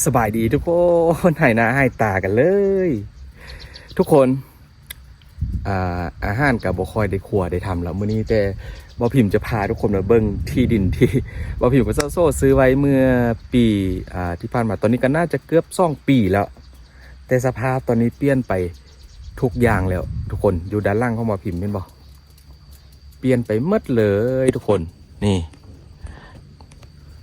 ສະບາຍດີທຸກຄົນ ຫາຍໜ້າຫາຍຕາກັນເລີຍ ທຸກຄົນ. ອ່າ ອາຫານກໍບໍ່ຄ່ອຍໄດ້ຄົວໄດ້ທຳແລ້ວມື້ນີ້ ແຕ່ບ່າວພິມຈະພາທຸກຄົນມາເບິ່ງທີ່ດິນທີ່ບ່າວພິມກັບສາວໂສຊື້ໄວ້ເມື່ອປີ ອ່າ ທີ່ຜ່ານມາ. ຕອນນີ້ກໍໜ້າຈະເກືອບສອງປີແລ້ວ ແຕ່ສະພາບຕອນນີ້ປ່ຽນໄປທຸກຢ່າງແລ້ວທຸກຄົນ. ຢູ່ດ້ານຫຼັງຂອງບ່າວພິມເຫັນບໍ່? ປ່ຽນໄປໝົດເລີຍທຸກຄົນ. ນີ້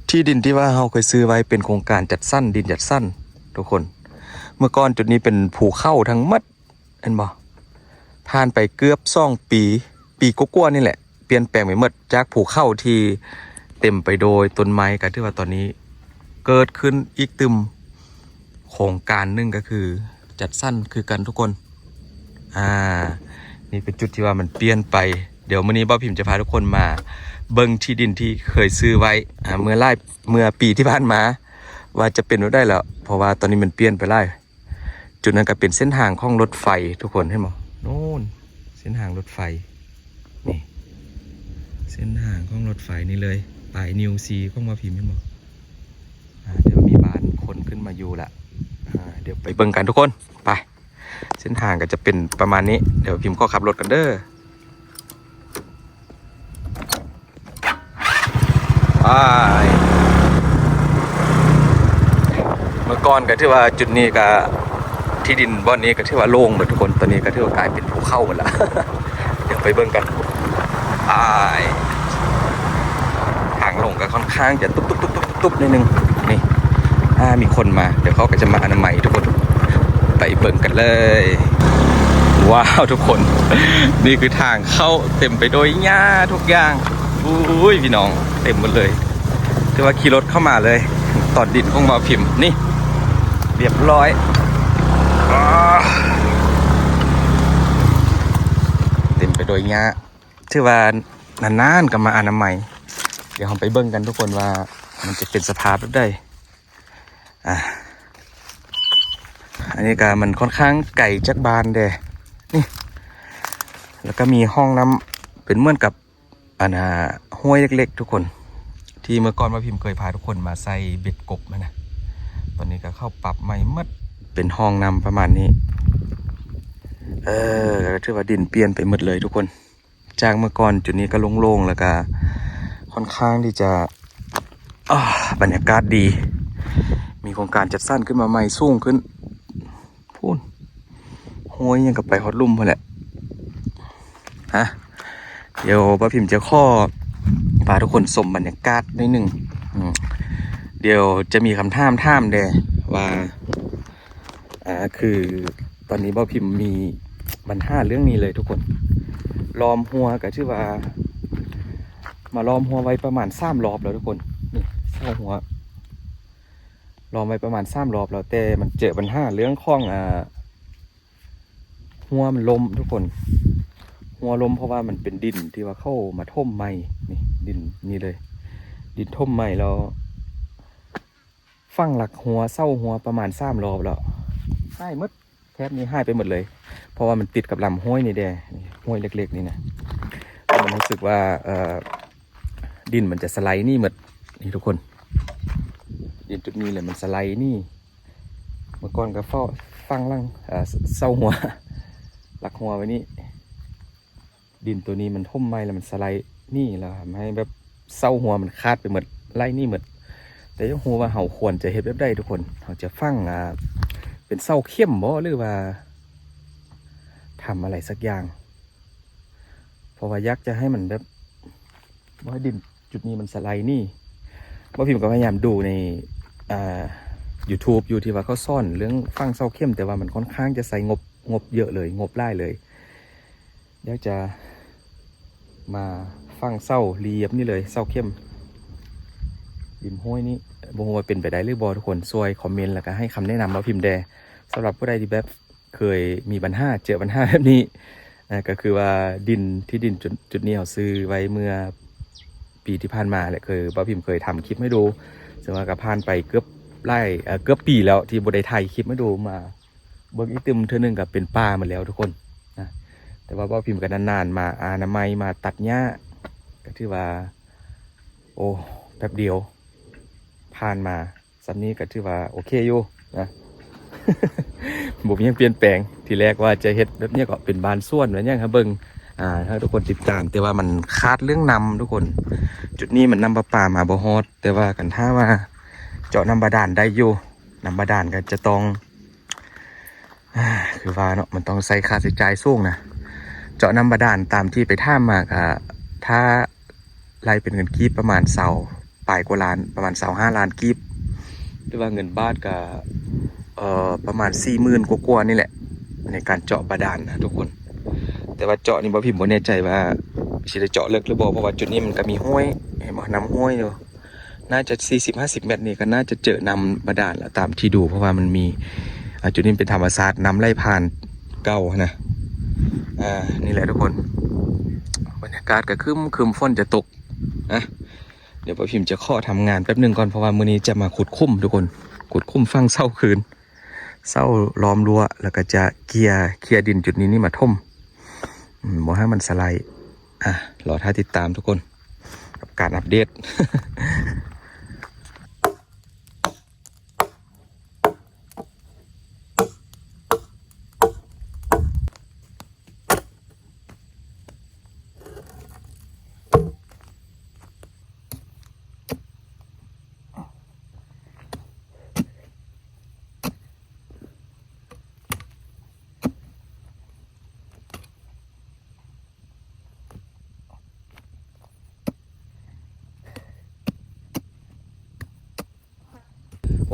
ທີ່ດິນທີ່ວ່າເຮົາເຄີຍຊື້ໄວ້ເປັນໂຄງການຈັດສັນ ດິນຈັດສັນທຸກຄົນ. ເມື່ອກ່ອນຈຸດນີ້ເປັນພູເຂົາທັງໝົດ ເຫັນບໍ່? ຜ່ານໄປເກືອບສອງປີ ປີກວ່າໆນີ້ແຫຼະ ປ່ຽນແປງໄປໝົດ ຈາກພູເຂົາທີ່ເຕັມໄປໂດຍຕົ້ນໄມ້ ກໍຖືວ່າຕອນນີ້ເກີດຂຶ້ນອີກຕື່ມ ໂຄງການໜຶ່ງກໍຄືຈັດສັນຄືກັນທຸກຄົນ. ອ່າ ນີ້ເປັນຈຸດທີ່ວ່າມັນປ່ຽນໄປ. ດຽວມື້ນີ້ບ່າວພິມຈະພາທຸກຄົນມາເບິ່ງທີ່ດິນທີ່ເຄີຍຊື້ໄວ້ ອ່າ ເມື່ອຫຼາຍ ເມື່ອປີທີ່ຜ່ານມາ ວ່າຈະເປັນແບບໃດແລ້ວ ເພາະວ່າຕອນນີ້ມັນປ່ຽນໄປຫຼາຍ. ຈຸດນັ້ນກໍເປັນເສັ້ນທາງຂອງລົດໄຟທຸກຄົນ ເຫັນບໍ່? ໂນ່ນ ເສັ້ນທາງລົດໄຟ ນີ້ ເສັ້ນທາງຂອງລົດໄຟນີ້ເລີຍ ປາຍນິ້ວຊີ້ຂອງບ່າວພິມ ເຫັນບໍ່? ອ່າ ດຽວມີບ້ານຄົນຂຶ້ນມາຢູ່ລະ ອ່າ ດຽວໄປເບິ່ງກັນທຸກຄົນ ໄປ. ເສັ້ນທາງກໍຈະເປັນປະມານນີ້. ດຽວພິມຂໍຂັບລົດກັນເດີ. ໄປ ເມື່ອກ່ອນກໍຖືວ່າຈຸດນີ້ກໍ ທີ່ດິນບ່ອນນີ້ກໍຖືວ່າໂລ່ງໝົດທຸກຄົນ. ຕອນນີ້ກໍຖືວ່າກາຍເປັນພູເຂົາໝົດລະ. ດຽວໄປເບິ່ງກັນ. ໄປ ທາງລົງກໍຄ່ອນຂ້າງຈະຕຸບໆໆໆໜ້ອຍໜຶ່ງ. ນີ້ ອ່າ ມີຄົນມາ ດຽວເຂົາກໍຈະມາອະນາໄມທຸກຄົນ. ໄປເບິ່ງກັນເລີຍ. ວ້າວ ທຸກຄົນ ນີ້ຄືທາງເຂົ້າ ເຕັມໄປດ້ວຍຫຍ້າທຸກຢ່າງ. ໂອ້ຍ ພີ່ນ້ອງ ເຕັມໝົດເລີຍ. ຖືວ່າຂີ່ລົດເຂົ້າມາເລີຍ ຕອນດິນຂອງບ່າວພິມ ນີ້ ລຽບຮ້ອຍ. ອ້າ ເຕັມໄປດ້ວຍຫຍ້າ. ຖືວ່ານານໆກໍມາອະນາໄມ. ດຽວເຮົາໄປເບິ່ງກັນທຸກຄົນວ່າມັນຈະເປັນສະພາບແບບໃດ. ອ່າ ອັນນີ້ກໍມັນຄ່ອນຂ້າງໄກຈາກບ້ານແດ່ ນີ້ ແລ້ວກໍມີຮ່ອງນ້ຳ ເປັນເໝືອນກັບ ອັນນ່າ ຫ້ວຍເລັກໆ ທຸກຄົນ ທີ່ເມື່ອກ່ອນວ່າພິມເຄີຍພາທຸກຄົນມາໃສ່ເບັດກົບຫັ້ນນະ. ຕອນນີ້ກໍເຂົາປັບໃໝ່ໝົດ ເປັນຮ່ອງນ້ຳປະມານນີ້. ເອີ ກໍຖືວ່າດິນປ່ຽນໄປໝົດເລີຍທຸກຄົນ. ຈາກເມື່ອກ່ອນຈຸດນີ້ກໍໂລ່ງໆ ແລ້ວກໍຄ່ອນຂ້າງທີ່ຈະ ອ່າ ບັນຍາກາດດີ ມີໂຄງການຈັດສັນຂຶ້ນມາໃໝ່ສູງຂຶ້ນ ພຸ້ນ ຫ້ວຍຫຍັງກໍໄປຮອດລຸ່ມພຸ້ນແຫຼະ. ຮະ ດຽວບ່າວພິມຈະຂໍພາທຸກຄົນຊົມບັນຍາກາດໜ້ອຍໜຶ່ງ. ອືມ ດຽວຈະມີຄຳຖາມຖາມແດ່ວ່າ ອ່າ ຄືຕອນນີ້ບ່າວພິມມີບັນຫາເລື່ອງນີ້ເລີຍທຸກຄົນ. ລ້ອມຮົ້ວກໍຖືວ່າມາລ້ອມຮົ້ວໄວ້ປະມານສາມລອບແລ້ວທຸກຄົນ. ນີ້ ເສົາຮົ້ວ ລ້ອມໄວ້ປະມານສາມລອບແລ້ວ ແຕ່ມັນເຈີບັນຫາເລື່ອງຂອງ ອ່າ ຮົ້ວມັນລົ້ມທຸກຄົນ. ຮົ້ວລົ້ມເພາະວ່າມັນເປັນດິນທີ່ວ່າເຂົາມາຖົມໃໝ່. ນີ້ ດິນນີ້ເລີຍ ດິນຖົມໃໝ່ແລ້ວ ຝັງຫຼັກຮົ້ວ ເສົາຮົ້ວປະມານສາມລອບແລ້ວ ຫາຍໝົດ. ແຖບນີ້ຫາຍໄປໝົດເລີຍ ເພາະວ່າມັນຕິດກັບລຳຫ້ວຍນີ້ແດ່. ນີ້ ຫ້ວຍເລັກໆນີ້ນະ ມັນຮູ້ສຶກວ່າ ເອີ ດິນມັນຈະສະໄລໜີໝົດ. ນີ້ທຸກຄົນ ດິນຈຸດນີ້ແຫຼະມັນສະໄລໜີ. ເມື່ອກ່ອນກໍເຝົ້າ ຝັງຫຼັງ ເອີ ເສົາຮົ້ວ ຫຼັກຮົ້ວໄວ້ນີ້. ດິນໂຕນີ້ມັນຖົມໃໝ່ແລ້ວມັນສະໄລໜີ ແລ້ວເຮັດໃຫ້ແບບເສົາຮົ້ວມັນຂາດໄປໝົດ ໄຫຼໜີໝົດ. ແຕ່ຢາກຮູ້ວ່າເຮົາຄວນຈະເຮັດແບບໃດທຸກຄົນ? ເຮົາຈະຝັງ ອ່າ ເປັນເສົາເຂັມບໍ ຫຼືວ່າທຳອະໄລສັກຢ່າງ? ເພາະວ່າຢາກຈະໃຫ້ມັນແບບ ບໍ່ໃຫ້ດິນຈຸດນີ້ມັນສະໄລໜີ. ບ່າວພິມກໍພະຍາຍາມດູໃນ ອ່າ ຢູທູບຢູ່ ທີ່ວ່າເຂົາສອນເລື່ອງຝັງເສົາເຂັມ ແຕ່ວ່າມັນຄ່ອນຂ້າງຈະໃຊ້ງົບ ງົບເຍອະເລີຍ ງົບຫຼາຍເລີຍ. ດຽວຈະມາຝັງເສົາລຽບນີ້ເລີຍ ເສົາເຂັມ ລິມຫ້ວຍນີ້. ບໍ່ຮູ້ວ່າເປັນໄປໄດ້ຫຼືບໍ່ ທຸກຄົນຊ່ວຍຄອມເມັນ ແລ້ວກໍໃຫ້ຄຳແນະນຳບ່າວພິມແດ່. ສຳລັບຜູ້ໃດທີ່ແບບເຄີຍມີບັນຫາ ເຈີບັນຫາແບບນີ້ ເອີ ກໍຄືວ່າດິນ ທີ່ດິນຈຸດ ຈຸດນີ້ເຮົາຊື້ໄວ້ເມື່ອປີທີ່ຜ່ານມາ ແລະ ເຄີຍ ບ່າວພິມເຄີຍທຳຄລິບໃຫ້ດູ ເຊິ່ງວ່າກໍຜ່ານໄປເກືອບຫຼາຍ ເອີ ເກືອບປີແລ້ວທີ່ບໍ່ໄດ້ຖ່າຍຄລິບໃຫ້ດູ ມາ ເບິ່ງອີກຕື່ມເທື່ອໜຶ່ງກໍເປັນປ່າໝົດແລ້ວທຸກຄົນນະ. ແຕ່ວ່າບ່າວພິມກໍນານໆມາອະນາໄມ ມາຕັດຫຍ້າ ກໍຖືວ່າ ໂອ້ ແປັບດຽວຜ່ານມາ ສ່ຳນີ້ກໍຖືວ່າໂອເຄຢູ່ນະ ບໍ່ມີຫຍັງປ່ຽນແປງ. ທີແລກວ່າຈະເຮັດແບບນີ້ກໍເປັນບານສວນ ແມ່ນຫຍັງໃຫ້ເບິ່ງ ອ່າ ໃຫ້ທຸກຄົນຕິດຕາມ, ແຕ່ວ່າມັນຂາດເລື່ອງນ້ຳທຸກຄົນ. ຈຸດນີ້ມັນນ້ຳປະປາມາບໍ່ຮອດ, ແຕ່ວ່າຄັນຖ້າວ່າເຈາະນ້ຳບາດານໄດ້ຢູ່, ນ້ຳບາດານກໍຈະຕ້ອງ ອ່າ ຄືວ່າເນາະ ມັນຕ້ອງໃຊ້ຄ່າໃຊ້ຈ່າຍສູງນະ. ເຈາະນ້ຳບາດານຕາມທີ່ໄປຖາມມາກໍ ຖ້າໄລ່ເປັນເງິນກີບປະມານຊາວປາຍກວ່າລ້ານ, ປະມານຊາວຫ້າລ້ານກີບ, ຫຼືວ່າເງິນບາດກໍ ເອີ ປະມານສີ່ໝື່ນກວ່າໆນີ້ແຫຼະ ໃນການເຈາະບາດານນະທຸກຄົນ. ແຕ່ວ່າເຈາະນີ້ບໍ່ ພິມບໍ່ແນ່ໃຈວ່າຊິໄດ້ເຈາະເລິກຫຼືບໍ່, ເພາະວ່າຈຸດນີ້ມັນກໍມີຫ້ວຍ ເຫັນບໍ່ ນ້ຳຫ້ວຍຢູ່. ໜ້າຈະສີ່ສິບຫ້າສິບແມັດນີ້ກໍໜ້າຈະເຈີນ້ຳບາດານລະ ຕາມທີ່ດູ, ເພາະວ່າມັນມີ ອ່າ ຈຸດນີ້ເປັນທຳມະຊາດ ນ້ຳໄຫຼຜ່ານເກົ່ານະ. ອ່າ ນີ້ແຫຼະທຸກຄົນ ບັນຍາກາດກໍຄຶ້ມໆ ຝົນຈະຕົກນະ. ດຽວປ້າພິມຈະຂໍທຳງານແປັບໜຶ່ງກ່ອນ ເພາະວ່າມື້ນີ້ຈະມາຂຸດຂຸມທຸກຄົນ, ຂຸດຂຸມຝັງເສົາຄືນ, ເສົາລ້ອມຮົ້ວ ແລ້ວກໍຈະເກຍ ເກຍດິນຈຸດນີ້ນີ້ມາຖົມ ອືມ ບໍ່ໃຫ້ມັນສະໄລ. ອ່ະ ລໍຖ້າຕິດຕາມທຸກຄົນ ກັບການອັບເດດ.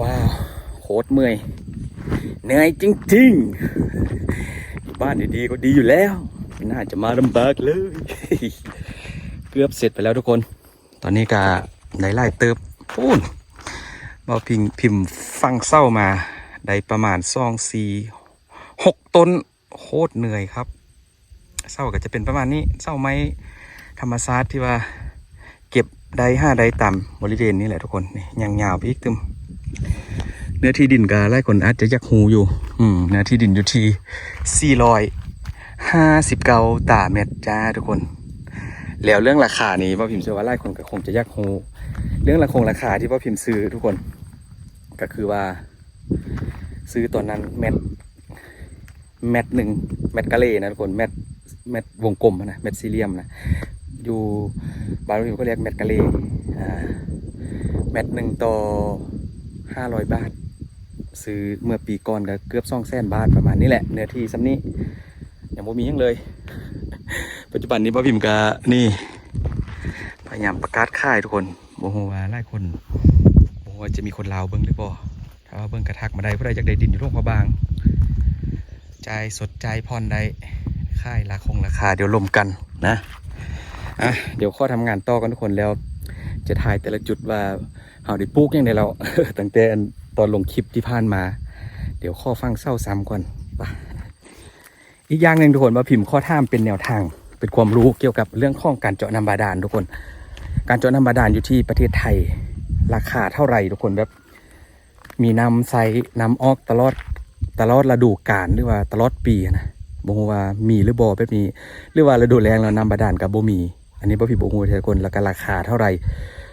ວ້າວ ໂຄດເມື່ອຍ ເໜື່ອຍຈິງໆ. ຢູ່ບ້ານດີໆກໍດີຢູ່ແລ້ວ, ໜ້າຈະມາລຳບາກເລີຍ. ເກືອບເສັດໄປແລ້ວທຸກຄົນ, ຕອນນີ້ກະໄດ້ຫຼາຍເຕີບ. ໂອ້ ເວົ້າພິມ ພິມຝັງເສົາມາໄດ້ປະມານສອງ ສີ່ ຫົກຕົ້ນ. ໂຄດເໜື່ອຍຄັບ. ເສົາກໍຈະເປັນປະມານນີ້, ເສົາໄມ້ທຳມະຊາດທີ່ວ່າເກັບໄດ້ ຫາໄດ້ຕາມບໍລິເວນນີ້ແຫຼະທຸກຄົນ. ນີ້ຍັງຍາວໄປອີກຕື່ມ. ເນື້ອທີ່ດິນກໍຫຼາຍຄົນອາດຈະຢາກຮູ້ຢູ່, ອືມ ເນື້ອທີ່ດິນຢູ່ທີ່ສີ່ຮ້ອຍຫ້າສິບເກົ້າຕາແມັດຈ້າທຸກຄົນ. ແລ້ວເລື່ອງລາຄານີ້ ເວົ້າພິມເຊື່ອວ່າຫຼາຍຄົນກໍຄົງຈະຢາກຮູ້ ເລື່ອງລາຄົງລາຄາທີ່ເວົ້າພິມຊື້ທຸກຄົນ, ກໍຄືວ່າ ຊື້ຕອນນັ້ນແມັດ ແມັດໜຶ່ງ ແມັດກະເລນະທຸກຄົນ, ແມັດ ແມັດວົງກົມນະ ແມັດສີ່ຫຼ່ຽມນະ, ຢູ່ບ້ານເຮົາກໍຮຽກແມັດກະເລ. ອ່າ ແມັດໜຶ່ງຕໍ່ຫ້າຮ້ອຍບາດ, ຊື້ເມື່ອປີກ່ອນກໍເກືອບສອງແສນບາດ ປະມານນີ້ແຫຼະ, ເນື້ອທີ່ສ່ຳນີ້ ຍັງບໍ່ມີຫຍັງເລີຍ. ປັດຈຸບັນນີ້ບ່າວພິມກະນີ້ ພະຍາຍາມປະກາດຂາຍທຸກຄົນ. ບໍ່ຮູ້ວ່າຫຼາຍຄົນ ບໍ່ຮູ້ວ່າຈະມີຄົນລາວເບິ່ງຫຼືບໍ່. ຖ້າວ່າເບິ່ງກະທັກມາໄດ້, ຜູ້ໃດຢາກໄດ້ດິນຢູ່ຫຼວງພະບາງ ຈ່າຍສົດຈ່າຍຜ່ອນໄດ້, ຂາຍລາຄົງລາຄາດຽວລົມກັນນະ. ອ່ະ ດຽວຂໍທຳງານຕໍ່ກ່ອນທຸກຄົນ, ແລ້ວຈະຖ່າຍແຕ່ລະຈຸດວ່າເຮົາໄດ້ປູກຫຍັງແດ່ແລ້ວ ຕັ້ງແຕ່ຕອນລົງຄລິບທີ່ຜ່ານມາ. ດຽວຂໍຝັງເສົາຊ້ຳກ່ອນ. ໄປ. ອີກຢ່າງໜຶ່ງທຸກຄົນ ບ່າວພິມຂໍຖາມເປັນແນວທາງ ເປັນຄວາມຮູ້ກ່ຽວກັບເລື່ອງຂອງການເຈາະນ້ຳບາດານທຸກຄົນ. ການເຈາະນ້ຳບາດານຢູ່ທີ່ປະເທດໄທ ລາຄາເທົ່າໃດທຸກຄົນ? ແບບມີນ້ຳໃຊ້ ນ້ຳອອກຕະຫຼອດ ຕະຫຼອດລະດູການ ຫຼືວ່າຕະຫຼອດປີນະ? ບໍ່ຮູ້ວ່າມີຫຼືບໍ່ແບບນີ້ ຫຼືວ່າລະດູແລ້ງແລ້ວນ້ຳບາດານກໍບໍ່ມີ. ອັນນີ້ບ່າວພິມບໍ່ຮູ້ເທື່ອທຸກຄົນ, ແລ້ວກໍລາຄາເທົ່າໃດ?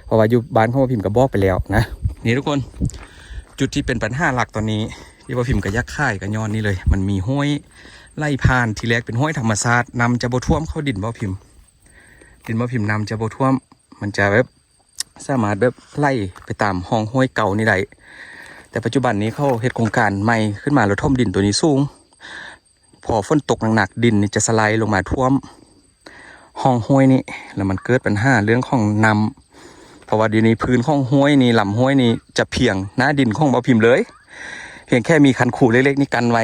ເພາະວ່າຢູ່ບ້ານຂອງບ່າວພິມກໍບອກໄປແລ້ວນະ. ນີ້ທຸກຄົນ ຈຸດທີ່ເປັນບັນຫາຫຼັກຕອນນີ້ ທີ່ບ່າວພິມກໍຢາກຂາຍກໍຍ້ອນນີ້ເລີຍ, ມັນມີຫ້ວຍໄຫຼຜ່ານ. ທີແລກເປັນຫ້ວຍທຳມະຊາດ, ນ້ຳຈະບໍ່ຖ້ວມເຂົ້າດິນບ່າວພິມ, ດິນບ່າວພິມນ້ຳຈະບໍ່ຖ້ວມ, ມັນຈະແບບສາມາດແບບໄຫຼໄປຕາມຮ່ອງຫ້ວຍເກົ່ານີ້ໄດ້. ແຕ່ປັດຈຸບັນນີ້ເຂົາເຮັດໂຄງການໃໝ່ຂຶ້ນມາ ແລ້ວຖົມດິນໂຕນີ້ສູງ, ພໍຝົນຕົກໜັກໆ ດິນນີ້ຈະສະໄລລົງມາຖ້ວມ ຮ່ອງຫ້ວຍນີ້ ແລ້ວມັນເກີດບັນຫາເລື່ອງຂອງນ້ຳ, ເພາະວ່າດຽວນີ້ພື້ນຂອງຫ້ວຍນີ້ ລຳຫ້ວຍນີ້ຈະພຽງໜ້າດິນຂອງບ່າວພິມເລີຍ, ພຽງແຄ່ມີຄັນຄູເລັກໆນີ້ກັນໄວ້.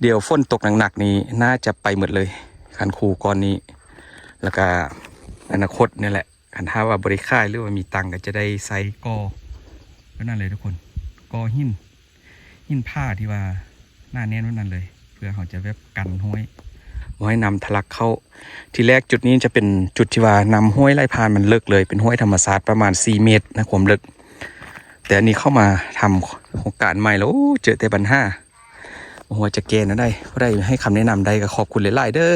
ດຽວຝົນຕົກໜັກໆນີ້ໜ້າຈະໄປໝົດເລີຍ ຄັນຄູກ້ອນນີ້, ແລ້ວກະອະນາຄົດນີ້ແຫຼະ ຄັນຖ້າວ່າບໍ່ໄດ້ຂາຍ ຫຼືວ່າມີຕັງກໍຈະໄດ້ໃຊ້ກໍ່ ແບບນັ້ນເລີຍທຸກຄົນ, ກໍ່ຫີນ ຫີນຜາທີ່ວ່າໜາແໜ້ນແບບນັ້ນເລີຍ ເພື່ອເຮົາຈະແບບກັນຫ້ວຍ ບໍ່ໃຫ້ນ້ຳທະລັກເຂົ້າ. ທີແລກຈຸດນີ້ຈະເປັນຈຸດທີ່ວ່ານ້ຳຫ້ວຍໄຫຼຜ່ານ ມັນເລິກເລີຍ, ເປັນຫ້ວຍທຳມະຊາດປະມານສີ່ເມດນະ ຄວາມເລິກ. ແຕ່ອັນນີ້ເຂົ້າມາທຳໂຄງການໃໝ່ແລ້ວ ໂອ້ ເຈີແຕ່ບັນຫາ, ບໍ່ຮູ້ວ່າຈະແກ້ແນວໃດ. ຜູ້ໃດໃຫ້ຄຳແນະນຳໄດ້ກໍຂອບຄຸນຫຼາຍໆເດີ້.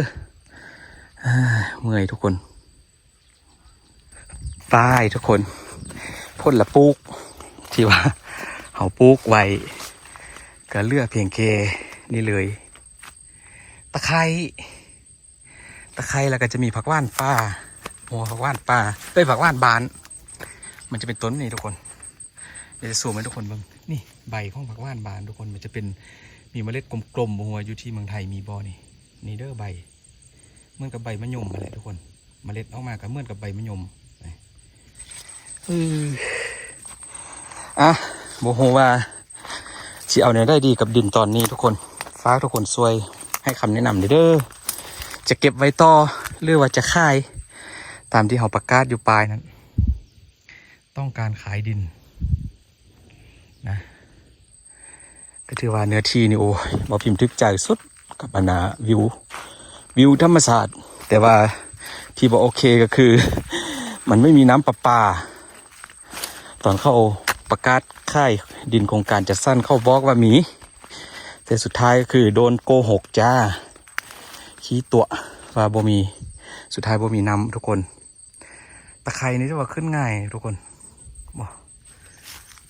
ເມື່ອຍທຸກຄົນ. ຕາຍທຸກຄົນ, ຜົນລະປູກ ທີ່ວ່າເຮົາປູກໄວ້ ກໍເຫຼືອພຽງແຄ່ນີ້ເລີຍ ຕະໄຄ ຕະໄຄ ແລ້ວກໍຈະມີຜັກຫວານປ່າ ຫົວຜັກຫວານປ່າ ເອີຍ ຜັກຫວານບ້ານ ມັນຈະເປັນຕົ້ນນີ້ທຸກຄົນ. ດຽວຈະຊູມໃຫ້ທຸກຄົນເບິ່ງ ນີ້ໃບຂອງຜັກຫວານບ້ານທຸກຄົນ ມັນຈະເປັນ ມີເມລັດກົມໆ ບໍ່ຮູ້ວ່າຢູ່ທີ່ເມືອງໄທມີບໍ່ນີ້ ນີ້ເດີໃບ ເໝືອນກັບໃບມະຍົມຫັ້ນແຫຼະທຸກຄົນ ເມລັດອອກມາກໍເໝືອນກັບໃບມະຍົມ. ເອີ ອ່ະ ບໍ່ຮູ້ວ່າຊິເອົາແນວໃດດີກັບດິນຕອນນີ້ທຸກຄົນ ຝາກທຸກຄົນຊ່ວຍໃຫ້ຄຳແນະນຳເດີ ຈະເກັບໄວ້ຕໍ່ ຫຼືວ່າຈະຂາຍ ຕາມທີ່ເຮົາປະກາດຢູ່ປ້າຍນັ້ນ ຕ້ອງການຂາຍດິນນະ. ກໍຖືວ່າເນື້ອທີ່ນີ້ ໂອ້ຍ ບໍ່ພິມຖືກໃຈສຸດກັບອັນນ່າ ວິວ ວິວທຳມະຊາດ ແຕ່ວ່າທີ່ບໍ່ໂອເຄກໍຄື ມັນໄມ່ມີນ້ຳປະປາ. ຕອນເຂົາປະກາດຂາຍດິນໂຄງການຈັດສັນ ເຂົາບອກວ່າມີ ແຕ່ສຸດທ້າຍກໍຄືໂດນໂກຫົກຈ້າ ຂີ້ຕົວະວ່າບໍ່ມີ ສຸດທ້າຍບໍ່ມີນ້ຳທຸກຄົນ. ຕະໄຄນີ້ຖືວ່າຂຶ້ນງ່າຍທຸກຄົນ ບໍ່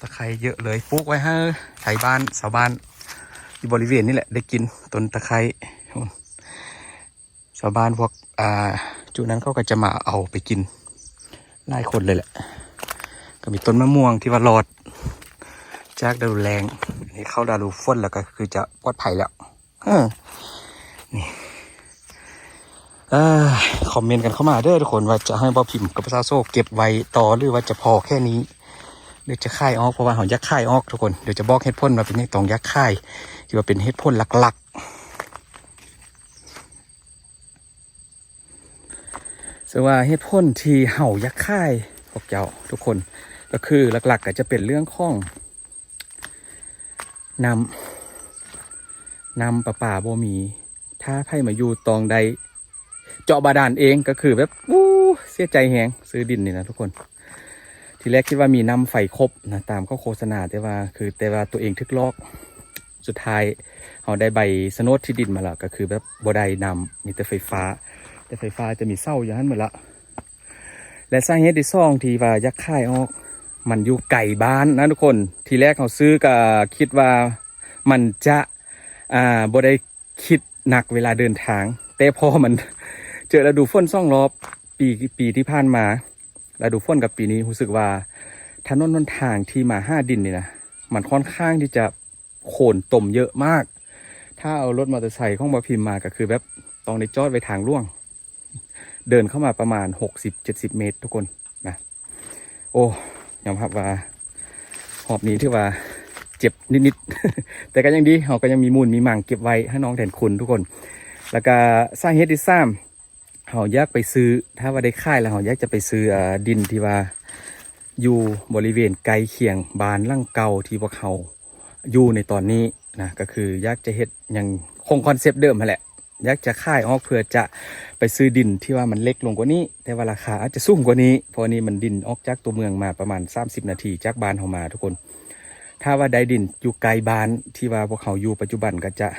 ຕະໄຄເຍອະເລີຍ ປູກໄວ້ໃຫ້ໄທບ້ານ ຊາວບ້ານຢູ່ບໍລິເວນນີ້ແຫຼະໄດ້ກິນ ຕົ້ນຕະໄຄ ຊາວບ້ານພວກ ອ່າ ຈຸນັ້ນເຂົາກໍຈະມາເອົາໄປກິນຫຼາຍຄົນເລີຍແຫຼະ. ກໍມີຕົ້ນມະມ່ວງທີ່ວ່າລອດຈາກລະດູແລ້ງ ອັນນີ້ເຂົ້າລະດູຝົນແລ້ວກໍຄືຈະປອດໄພແລ້ວ. ເອີ ນີ້ ເອີ ຄອມເມັນກັນເຂົ້າມາເດີທຸກຄົນ ວ່າຈະໃຫ້ບ່າວພິມກັບສາວໂຊເກັບໄວ້ຕໍ່ ຫຼືວ່າຈະພໍແຄ່ນີ້ ຫຼືຈະຂາຍອອກ ເພາະວ່າເຮົາຢາກຂາຍອອກທຸກຄົນ. ດຽວຈະບອກເຫດຜົນວ່າເປັນຫຍັງຕ້ອງຢາກຂາຍ ທີ່ວ່າເປັນເຫດຜົນຫຼັກໆ. ເຊິ່ງວ່າເຫດຜົນທີ່ເຮົາຢາກຂາຍພວກເຈົ້າທຸກຄົນ ກໍຄືຫຼັກໆກໍຈະເປັນເລື່ອງຂອງ ນ້ຳ ນ້ຳປະປາບໍ່ມີ ຖ້າໃຜມາຢູ່ຕ້ອງໄດ້ເຈາະບາດານເອງ ກໍຄືແບບ ອູ້ ເສຍໃຈແຮງ ຊື້ດິນນີ້ນະທຸກຄົນ. ທີແລກຄິດວ່າມີນ້ຳໄຟຄົບນະ ຕາມເຂົາໂຄສະນາ ແຕ່ວ່າຄື ແຕ່ວ່າຕົວເອງຖືກຫຼອກ ສຸດທ້າຍເຮົາໄດ້ໃບສະໂໜດທີ່ດິນມາແລ້ວ ກໍຄືແບບບໍ່ໄດ້ນ້ຳ ມີແຕ່ໄຟຟ້າ ແຕ່ໄຟຟ້າຈະມີເສົາຢູ່ຫັ້ນໝົດລະ. ແລະສາເຫດທີສອງທີ່ວ່າຢາກຂາຍອອກ ມັນຢູ່ໄກບ້ານນະທຸກຄົນ. ທີແລກເຮົາຊື້ກໍຄິດວ່າມັນຈະ ອ່າ ບໍ່ໄດ້ຄິດໜັກເວລາເດີນທາງ ແຕ່ພໍມັນເຈີລະດູຝົນສອງລອບ ປີ ປີທີ່ຜ່ານມາ ລະດູຝົນກັບປີນີ້ ຮູ້ສຶກວ່າຖະໜົນຫົນທາງທີ່ມາຫາດິນນີ້ນະ ມັນຂ້ອນຂ້າງທີ່ຈະ ໂຄນຕົມເຍອະມາກ. ຖ້າເອົາລົດມໍເຕີໄຊຂອງບ່າວພິມມາ ກໍຄືແບບຕ້ອງໄດ້ຈອດໄວ້ທາງຫຼວງ ເດີນເຂົ້າມາປະມານຫົກສິບເຈັດສິບເມດທຸກຄົນນະ. ໂອ້ ຍອມຮັບວ່າຮອບນີ້ຖືວ່າເຈັບນິດໆ ແຕ່ກໍຍັງດີ ເຮົາກໍຍັງມີມູນມີມັງເກັບໄວ້ໃຫ້ນ້ອງແທນຄຸນທຸກຄົນ. ແລ້ວກໍສາເຫດທີສາມ ເຮົາຢາກໄປຊື້ ຖ້າວ່າໄດ້ຂາຍແລ້ວ ເຮົາຢາກຈະໄປຊື້ ເອີ ດິນທີ່ວ່າຢູ່ບໍລິເວນໃກ້ຄຽງບ້ານຫຼັງເກົ່າທີ່ພວກເຮົາຢູ່ໃນຕອນນີ້ນະ ກໍຄືຢາກຈະເຮັດຫຍັງຄົງຄອນເຊັບເດີມຫັ້ນແຫຼະ ຢາກຈະຂາຍອອກເພື່ອຈະໄປຊື້ດິນທີ່ວ່າມັນເລັກລົງກວ່ານີ້ ແຕ່ວ່າລາຄາອາດຈະສູງກວ່ານີ້ ເພາະວ່ານີ້ມັນດິນອອກຈາກຕົວເມືອງມາປະມານສາມສິບນາທີຈາກບ້ານເຮົາມາທຸກຄົນ. ຖ້າວ່າໄດ້ດິນຢູ່ໃກ້ບ້ານທີ່ວ່າພວກເຮົາຢູ່ປັດຈຸບັນ ກໍຈະ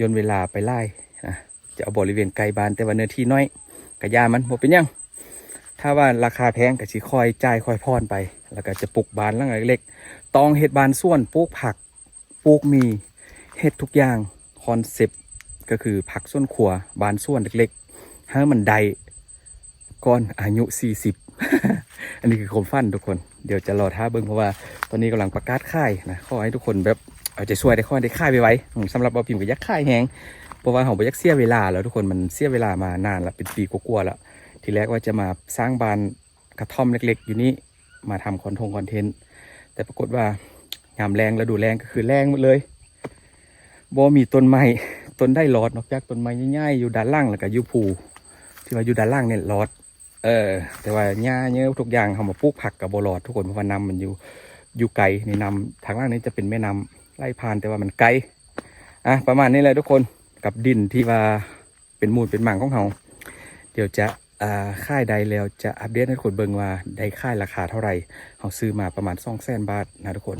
ຢ່ນເວລາໄປຫຼາຍນະ ຈະເອົາບໍລິເວນໃກ້ບ້ານ ແຕ່ວ່າເນື້ອທີ່ນ້ອຍ ກະຢ່າມັນ ບໍ່ເປັນຫຍັງ. ຖ້າວ່າລາຄາແພງກະຊິຄ່ອຍຈ່າຍຄ່ອຍຜ່ອນໄປ ແລ້ວກະຈະປຸກບ້ານຫຼັງເລັກໆ ຕ້ອງເຮັດບ້ານສວນ ປູກຜັກ ປູກໝີ່ ເຮັດທຸກຢ່າງ ຄອນເຊັບ ກໍຄືຜັກສວນຄົວ ບ້ານສວນເລັກໆ ໃຫ້ມັນໄດ້ ກ່ອນອາຍຸສີ່ສິບ ອັນນີ້ຄືຄວາມຝັນທຸກຄົນ. ດຽວຈະລໍຖ້າເບິ່ງ ເພາະວ່າຕອນນີ້ກຳລັງປະກາດຂາຍນະ. ຂໍໃຫ້ທຸກຄົນແບບເອົາໃຈຊ່ວຍໄດ້ ຂໍໃຫ້ໄດ້ຂາຍໄວໆ. ອືມ ສຳລັບບ່າວພິມກໍຢາກຂາຍແຮງ ເພາະວ່າເຮົາບໍ່ຢາກເສຍເວລາແລ້ວທຸກຄົນ ມັນເສຍເວລາມານານລະ ເປັນປີກວ່າໆແລ້ວ. ທີແລກວ່າຈະມາສ້າງບ້ານກະທ່ອມເລັກໆຢູ່ນີ້ ມາທຳຄອນທົງຄອນເທັນ ແຕ່ປາກົດວ່າຍາມແລ້ງ ລະດູແລ້ງກໍຄືແລ້ງໝົດເລີຍ ບໍ່ມີຕົ້ນໄມ້ຕົ້ນໃດລອດ ນອກຈາກຕົ້ນໄມ້ໃຫຍ່ໆຢູ່ດ້ານຫຼັງ ແລ້ວກໍຢູ່ພູທີ່ວ່າຢູ່ດ້ານຫຼັງນີ້ລອດ. ເອີ ແຕ່ວ່າຫຍ້າເຍີະທຸກຢ່າງ ເຮົາມາປູກຜັກກໍບໍ່ລອດທຸກຄົນ ເພາະວ່ານ້ຳມັນຢູ່ ຢູ່ໄກ. ນີ້ນ້ຳທາງຫຼັງນີ້ຈະເປັນແມ່ນ້ຳໄຫຼຜ່ານ ແຕ່ວ່າມັນໄກ. ອ່ະ ປະມານນີ້ແຫຼະທຸກຄົນ ກັບດິນທີ່ວ່າເປັນມູນເປັນມັງຂອງເຮົາ. ດຽວຈະ ອ່າ ຂາຍໄດ້ແລ້ວຈະອັບເດດໃຫ້ທຸກຄົນເບິ່ງວ່າໄດ້ຂາຍລາຄາເທົ່າໃດ. ເຮົາຊື້ມາປະມານສອງແສນບາດນະທຸກຄົນ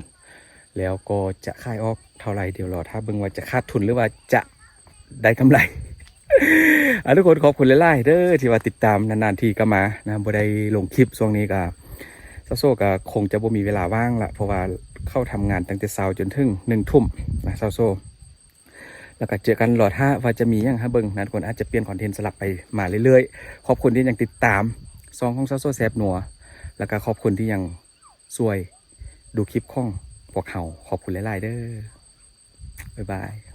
ແລ້ວກໍຈະຂາຍອອກເທົ່າໃດ ດຽວລໍຖ້າເບິ່ງວ່າຈະຂາດທຶນ ຫຼືວ່າຈະ ໄດ້ກຳໄລ. ອ່າ ທຸກຄົນ ຂອບຄຸນຫຼາຍໆເດີທີ່ວ່າຕິດຕາມ ນານໆທີກໍມານະ ບໍ່ໄດ້ລົງຄລິບຊ່ວງນີ້ກໍ ສາວໂຊກໍຄົງຈະບໍ່ມີເວລາວ່າງລະ ເພາະວ່າເຂົ້າທຳງານຕັ້ງແຕ່ເຊົ້າຈົນເຖິງໜຶ່ງທຸ່ມນະ ສາວໂຊ. ແລ້ວກໍເຈີກັນ ລໍຖ້າວ່າຈະມີຫຍັງໃຫ້ເບິ່ງນະທຸກຄົນ, ອາດຈະປ່ຽນຄອນເທັນສະຫຼັບໄປມາເລື້ອຍໆ. ຂອບຄຸນທີ່ຍັງຕິດຕາມຊ່ອງຂອງສາວໂຊແຊບນົວ ແລ້ວກໍຂອບຄຸນທີ່ຍັງຊ່ວຍດູຄລິບຂອງພວກເຮົາ. ຂອບຄຸນຫຼາຍໆເດີ. ບາຍບາຍ.